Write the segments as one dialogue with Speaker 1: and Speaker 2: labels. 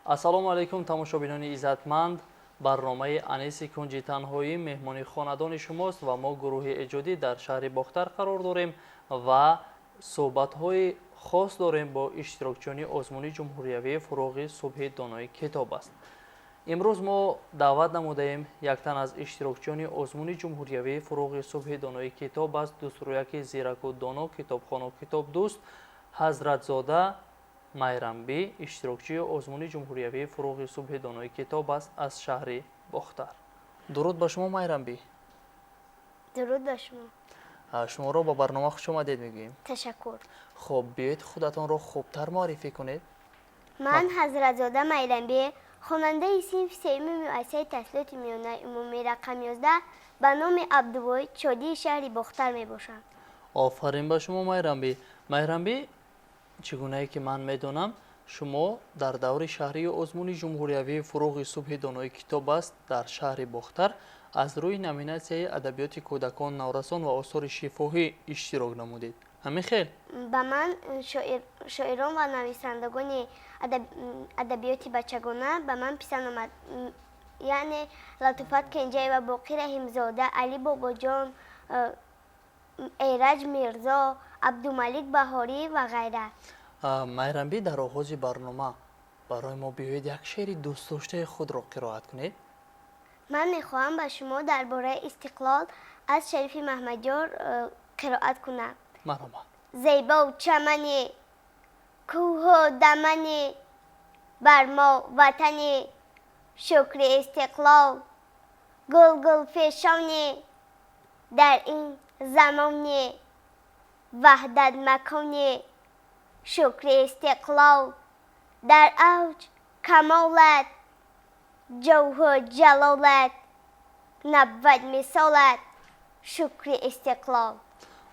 Speaker 1: Ассалому алайкум, тамошобинони иззатманд. Барномаи «Аниси кунҷи танҳоӣ» меҳмони хонадони шумост ва мо гурӯҳи эҷодӣ дар шаҳри Бохтар қарор дорем ва суҳбатҳои хос дорем бо иштирокчиёни озмуни ҷумҳуриявии «Фурӯғи субҳи донои китоб аст». Имрӯз мо даъват намудаем як тан аз иштирокчиёни озмуни ҷумҳуриявии «Фурӯғи субҳи донои китоб аст», дӯстрӯяки зираку доно, китобхону китобдӯст, Ҳазратзода Майрамбӣ, иштирокчии озмуни ҷумҳуриявии «Фурӯғи субҳи донои китоб аст» аз шаҳри Бохтар. Дуруд ба шумо, Майрамбӣ.
Speaker 2: Дуруд ба шумо.
Speaker 1: Шуморо ба барнома хушомадед мегӯем.
Speaker 2: Ташаккур.
Speaker 1: Хуб, биёед, худатонро хубтар муаррифӣ кунед.
Speaker 2: Ман Ҳазратзода Майрамбӣ, хонандаи синфи сеюми муассисаи таҳсилоти миёнаи умумии рақами 11 ба номи Абдувоҳид Шодии шаҳри Бохтар мебошам.
Speaker 1: Офарин ба шумо, Майрамбӣ. Майрамбӣ, чӣ гунае ки ман медонам, шумо дар даври шаҳрии озмуни ҷумҳуриявии «Фурӯғи субҳи донои китоб аст» дар шаҳри Бохтар аз рӯи номинатсияи адабиёти кӯдакон, наврасон ва осори шифоҳӣ иштирок намудед. Ҳамин хел?
Speaker 2: Ба ман шоирон ва нависандагони адабиёти бачагона ба ман писанд омад, яъне Латофат Кенҷаева, Боқӣ Раҳимзода, Али Бобоҷон, Эраҷ Мирзо, Абдумалик Баҳорӣ ва ғайра.
Speaker 1: Майрамбӣ, дар оғози барнома барои мо биёед, як шеъри дӯстдоштаи худро қироат кунед.
Speaker 2: Ман мехоҳам ба шумо дар бораи истиқлол аз Шарифи Маҳмадёр қироат кунам.
Speaker 1: Марҳамат.
Speaker 2: Зебо чамани, кӯҳу дамани, бар мо ватани, шукри истиқлол, гулгулфишони, дар ин замони ваҳдат макони, шукри истиқлол, дар авҷ камолат, ҷоҳу ҷалолат, набвад мисолат, шукри истиқлол.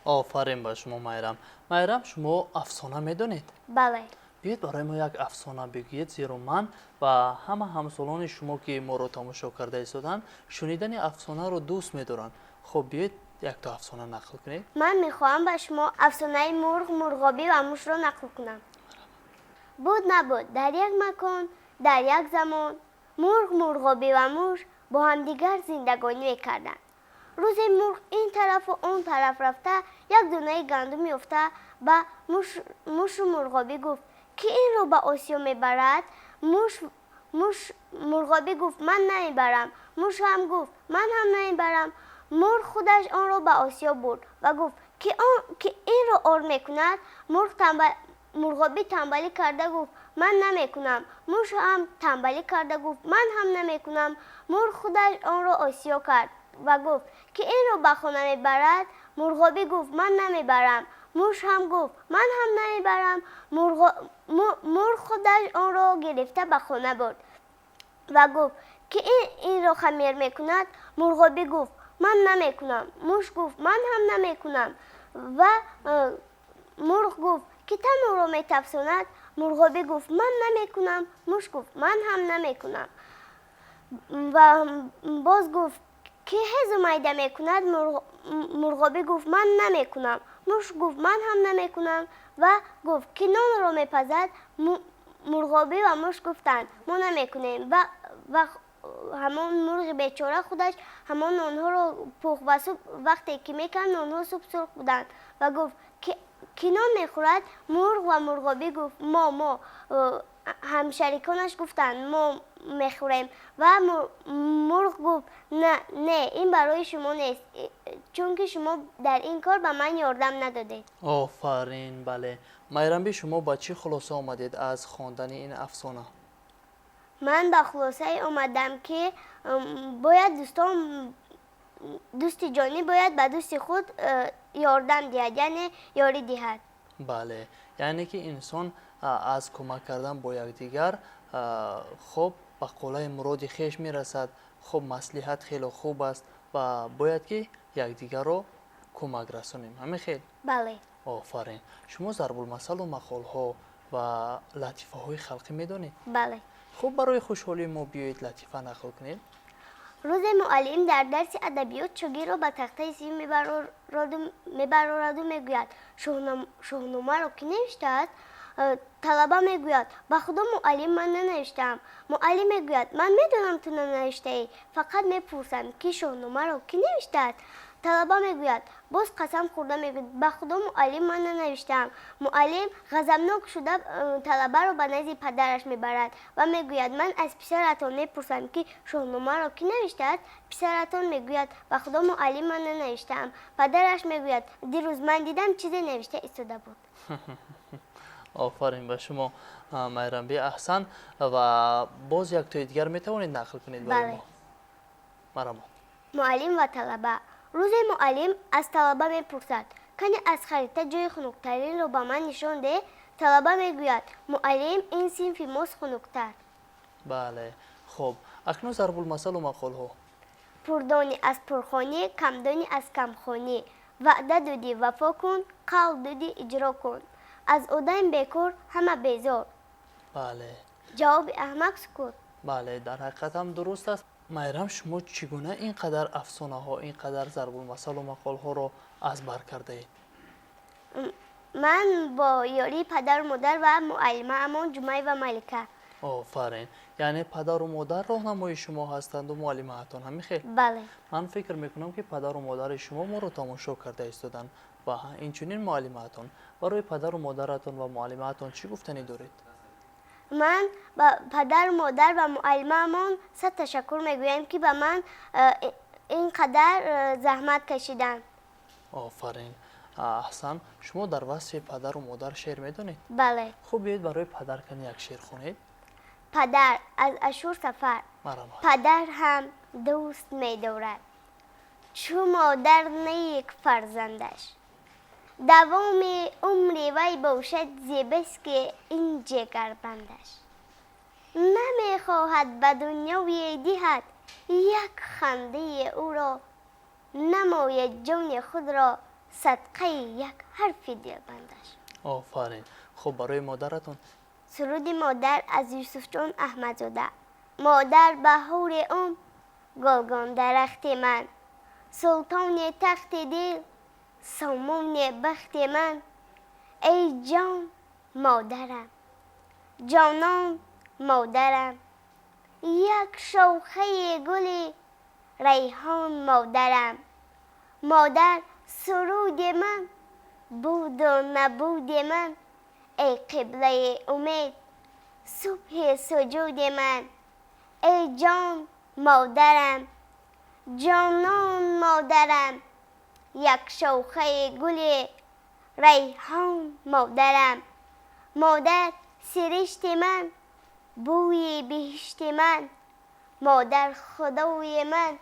Speaker 1: Офарин ба шумо, Майрам. Майрам, шумо афсона медонед?
Speaker 2: Бале.
Speaker 1: Биёед, барои мо як афсона бигӯед, зеро ман ва ҳама ҳамсолони шумо, ки моро тамошо карда истоданд, шунидани афсонаро дӯст медоранд. Хуб, биёед, якто афсона нақл кунед.
Speaker 2: Ман мехоҳам ба шумо афсонаи мурғ, мурғобӣ ва мушро нақл кунам. Буд, набуд, дар як макон, дар як замон мурғ, мурғобӣ ва муш бо ҳамдигар зиндагонӣ мекарданд. Рӯзе мурғ ин тарафу он тараф рафта, як донаи гандум ёфта, ба мушу мурғобӣ гуфт: «Ки инро ба осиё мебарад?» Муш мурғобӣ гуфт: «Ман намебарам». Муш ҳам гуфт: «Ман ҳам намебарам». Мурғ худаш онро ба осиё бурд ва гуфт: «Ки инро ор мекунад?» Мурғобӣ танбалӣ карда гуфт: «Ман намекунам». Муш ҳам танбалӣ карда гуфт: «Ман ҳам намекунам». Мурғ худаш онро осиё кард ва гуфт: «Ки инро ба хона мебарад?» Мурғобӣ гуфт: «Ман намебарам». Муш ҳам гуфт: «Ман ҳам намебарам». Мурғ худаш онро гирифта ба хона бурд ва гуфт: «Ки инро хамир мекунад?» Мурғобӣ гуфт: «Ман намекунам». Муш гуфт: «Ман ҳам намекунам». Ва мурғ гуфт: «Ки танӯрро метафсонад?» Мурғобӣ гуфт: «Ман намекунам». Муш гуфт: «Ман ҳам намекунам». Ва боз гуфт: «Ки ҳезу майда мекунад?» Мурғобӣ гуфт: «Ман намекунам». Муш гуфт: «Ман ҳам намекунам». Ва гуфт: «Ки нонро мепазад?» Мурғобӣ ва муш гуфтанд: «Мо намекунем». Ва ҳамон мурғи бечора худаш ҳамон нонҳоро пухт ва субҳ вақте ки меканд, нонҳо субҳ сурх буданд. Ва гуфт: «Ки нон мехӯрад?» Мурғ ва мурғобӣ гуфт: «Мо». Ҳамшариконаш гуфтанд: «Мо мехӯрем». Ва мурғ гуфт: «Не, не, ин барои шумо нест, чунки шумо дар ин кор ба ман ёрдам надодед».
Speaker 1: Офарин, бале. Майрамбӣ, шумо ба чӣ хулоса омадед аз хондани ин афсона?
Speaker 2: Ман ба хулосае омадам, ки бояд дӯстон, дӯсти ҷонӣ бояд ба дӯсти худ ёрдам диҳад, яъне ёрӣ диҳад.
Speaker 1: Бале, яъне ки инсон аз кӯмак кардан бо якдигар, хуб, ба қуллаи муроди хеш мерасад. Хуб, маслиҳат хеле хуб аст ва бояд ки якдигарро кӯмак расонем. Ҳамин хел?
Speaker 2: Бале.
Speaker 1: Офарин. Шумо зарбулмасалу мақолҳо ва латифаҳои халқӣ медонед?
Speaker 2: Бале.
Speaker 1: Хуб, барои хушҳолии мо биёед, латифа нақл кунед.
Speaker 2: Рӯзе муаллим дар дарси адабиёт шогирдро ба тахтаи синф мебарораду мегӯяд: «Шоҳномаро кӣ навиштааст?» Талаба мегӯяд: «Ба Худо, муаллим, ман нанавиштаам». Муаллим мегӯяд: «Ман медонам, ту нанавиштаӣ, фақат мепурсам, ки Шоҳномаро кӣ навиштааст?» Талаба мегӯяд, боз қасам хӯрда мегӯяд: «Ба Худо, муаллим, ман нанавиштаам». Муаллим ғазабнок шуда, талабаро ба назди падараш мебарад ва мегӯяд: «Ман аз писаратон мепурсам, ки Шоҳномаро кӣ навиштааст. Писаратон мегӯяд: «Ба Худо, муаллим, ман нанавиштаам». Падараш мегӯяд: «Дирӯз ман дидам, чизе навишта истода буд».
Speaker 1: Офарин ба шумо, Майрамби, аҳсан. Ва боз яктои дигар метавонед нақл кунед барои мо? Марҳамат.
Speaker 2: Муаллим ва талаба. Рӯзе муаллим аз талаба мепурсад: «Кане, аз харита ҷои хунуктаринро ба ман нишон деҳ». Талаба мегӯяд: «Муаллим, ин синфи мост хунуктар».
Speaker 1: Бале, хуб, акнун зарбулмасалу мақолҳо.
Speaker 2: Пурдонӣ аз пурхонӣ, камдонӣ аз камхонӣ. Ваъда додӣ, вафо кун, қавл додӣ, иҷро кун. Аз одами бекор ҳама безор. Ҷавоби аҳмақ сукут.
Speaker 1: Бале, дар ҳақиқат ҳам дуруст аст. Майрам, шумо чӣ гуна ин қадар афсонаҳо, ин қадар зарбулмасалу мақолҳоро аз бар кардаед?
Speaker 2: Ман бо ёрии падару модар ва муаллимаамон Ҷумаева Малика.
Speaker 1: Офарин, яъне падару модар роҳнамои шумо ҳастанду муаллимаатон, ҳамин хел?
Speaker 2: Бале.
Speaker 1: Ман фикр мекунам, ки падару модари шумо моро тамошо карда истоданд ва инчунин муаллимаатон. Барои падару модаратон ва муаллимаатон чӣ гуфтанӣ доред?
Speaker 2: Ман ба падару модар ва муаллимаамон сад ташаккур мегӯям, ки ба ман ин қадар заҳмат кашиданд.
Speaker 1: Офарин, аҳсан. Шумо дар васфи падару модар шеър медонед?
Speaker 2: Бале.
Speaker 1: Хуб, биёед, барои падар кани як шеър хонед.
Speaker 2: Падар аз Ашур Сафар.
Speaker 1: Марҳамат.
Speaker 2: Падар ҳам дӯст медорад чу модар нек фарзандаш, давоми умри вай бошад зебаст, ки ин ҷигарбандаш. Намехоҳад ба дунёе диҳад як хандаи ӯро, намояд ҷони худро садқаи як ҳарфи дилбандаш.
Speaker 1: Офарин. Хуб, барои модаратон?
Speaker 2: Суруди модар аз Юсуфҷон Аҳмадзода. Модар баҳори умр, гулгун дарахти ман, султони тахти дил, сомони бахти ман. Эй ҷон модарам, ҷонон модарам, як шохаи гули райҳон модарам. Модар суруди ман, буду набуди ман, эй қиблаи умед, субҳи суҷуди ман. Эй ҷон модарам, ҷонон модарам, як шохаи гули райҳон модарам. Модар сиришти ман, бӯи биҳишти ман, модар худои ман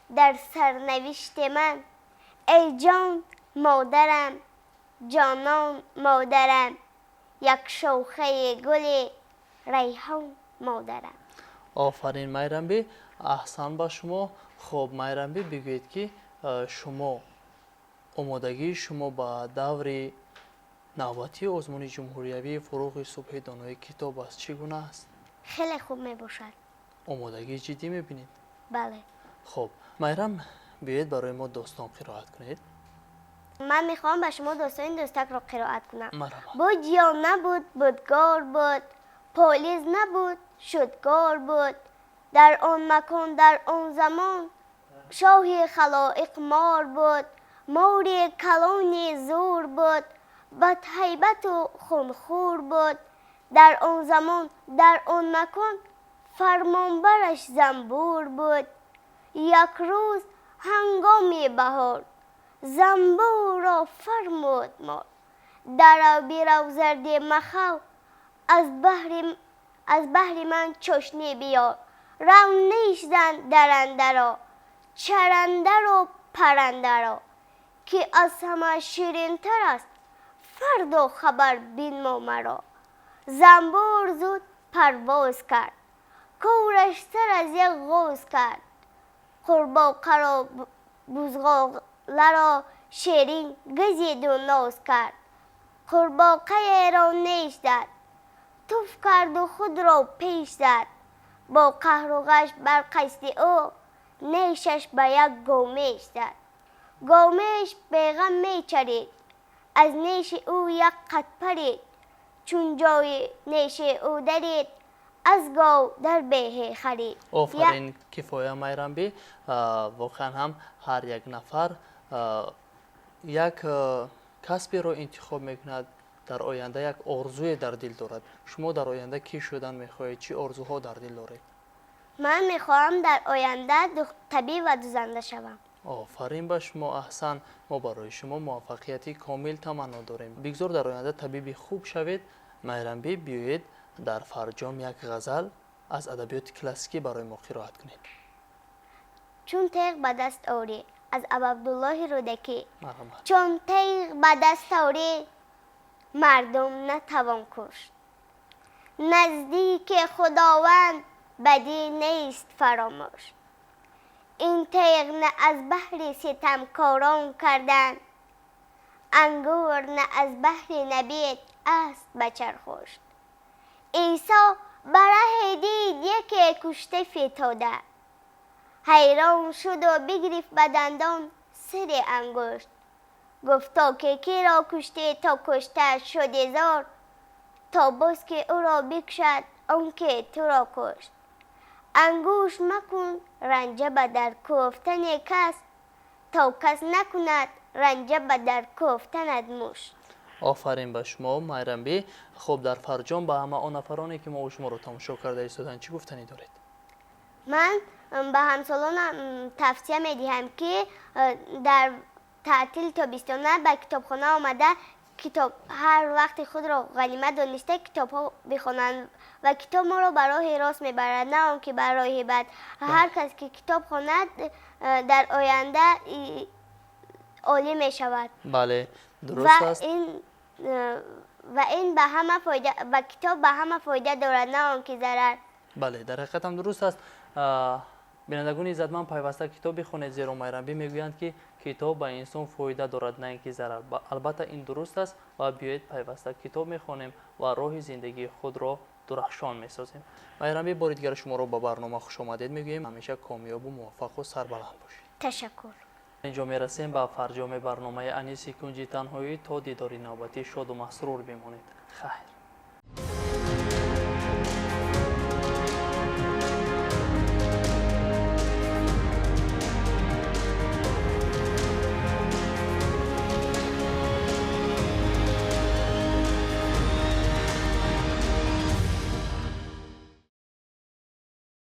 Speaker 2: дар сарнавишти ман. Эй ҷон модарам, ҷонон модарам, як шохаи гули райҳон модарам.
Speaker 1: Офарин, Майрамбӣ, аҳсан ба шумо. Хуб, Майрамбӣ, бигӯед, ки шумо омодагии шумо ба даври навбатии озмуни ҷумҳуриявии «Фурӯғи субҳи донои китоб аст» чӣ гуна аст?
Speaker 2: Хеле хуб мебошад.
Speaker 1: Омодагии ҷиддӣ мебинед?
Speaker 2: Бале.
Speaker 1: Хуб, Майрам, биёед, барои мо достон қироат кунед.
Speaker 2: Ман мехоҳам ба шумо достони Дӯстакро қироат кунам.
Speaker 1: Марҳамат.
Speaker 2: Буд ё набуд, будгор буд, полиз набуд, шудгор буд. Дар он макон, дар он замон, шоҳи халоиқ мор буд. Мори калони зур буд, бадҳайбату хунхӯр буд. Дар он замон, дар он макон, фармонбараш занбур буд. Як рӯз ҳангоми баҳор занбурро фармуд мор: «Дарав, бирав, зарди махав, аз баҳри ман чошнӣ биёр. Рав, неш зан дарандаро, чарандаро, парандаро, ки аз ҳама ширинтар аст. Фардо хабар бинмо маро». Занбур зуд парвоз кард, кораш сар аз як ғоз кард. Қурбоқаро, бузғоларо ширин газиду ноз кард. Қурбоқаеро неш зад, туф карду худро пеш зад. Бо қаҳру ғаш бар қасди ӯ нешаш ба як гомеш зад. Гомеш беғам мечарид, аз неши ӯ як қат парид. Чун ҷои неши ӯ дарид, аз гов дар беҳе харид.
Speaker 1: Офарин, Кифоя Майрамбӣ. Воқеан ҳам ҳар як нафар як касберо интихоб мекунад, дар оянда як орзуе дар дил дорад. Шумо дар оянда кӣ шудан мехоҳед? Чӣ орзуҳо дар дил доред?
Speaker 2: Ман мехоҳам дар оянда табиб ва дузанда шавам.
Speaker 1: Офарин ба шумо, аҳсан. Мо барои шумо муваффақияти комил таманно дорем. Бигзор дар оянда табиби хуб шавед. Майрамбӣ, биёед, дар фарҷом як ғазал аз адабиёти классикӣ барои мо қироат кунед.
Speaker 2: Чун теғ ба даст орӣ, аз Абуабдуллоҳи Рӯдакӣ.
Speaker 1: Марҳамат.
Speaker 2: Чун теғ ба даст орӣ, мардум натавон кушт, наздики Худованд бадӣ нест фаромӯш. Ин теғ на аз баҳри ситамкорон кардан, ангур на аз баҳри набид аст ба чархушт. Исо ба раҳе дид яке кушта фитода, ҳайрон шуду бигирифт ба дандон сири ангушт. Гуфто ки киро куштӣ то кушта шуди зор, то боз ки ӯро бикушад он ки туро кушт. Ангушт макун ранҷа ба дар кӯфтани кас, то кас накунад ранҷа ба дар кӯфтанат мушт.
Speaker 1: Офарин ба шумо, Майрамбӣ. Хуб, дар фарҷом ба ҳама он нафароне, ки мо шуморо тамошо карда истоданд, чӣ гуфтанӣ доред?
Speaker 2: Ман ба ҳамсолонам тавсия медиҳам, ки дар таътили тобистона ба китобхона омада, китоб ҳар вақти худро ғанимат дониста, китобҳо бихонанд, ва китоб моро ба роҳи рост мебарад, на он ки ба роҳи бад. Ҳар кас ки китоб хонад, дар оянда олӣ мешавад.
Speaker 1: Бале, дуруст аст.
Speaker 2: Ва ин ба ҳама фоида, ва китоб ба ҳама фоида дорад, на он ки зарар.
Speaker 1: Бале, дар ҳақиқат ҳам дуруст аст. Бинандагони иззатманд, пайваста китоб бихонед, зеро Майрамбӣ мегӯянд, ки китоб ба инсон фоида дорад, на ин ки зарар. Албатта, ин дуруст аст, ва биёед, пайваста китоб мехонем ва роҳи зиндагии худро дурахшон месозем. Майрамбӣ, бори дигар шуморо ба барнома хушомадед мегӯем. Ҳамеша комёбу муваффақу сарбаланд бошед.
Speaker 2: Ташаккур.
Speaker 1: Инҷо мерасем ба фарҷоми барномаи «Аниси кунҷи танҳоӣ». То дидори навбатӣ шоду масрур бимонед. Хайр.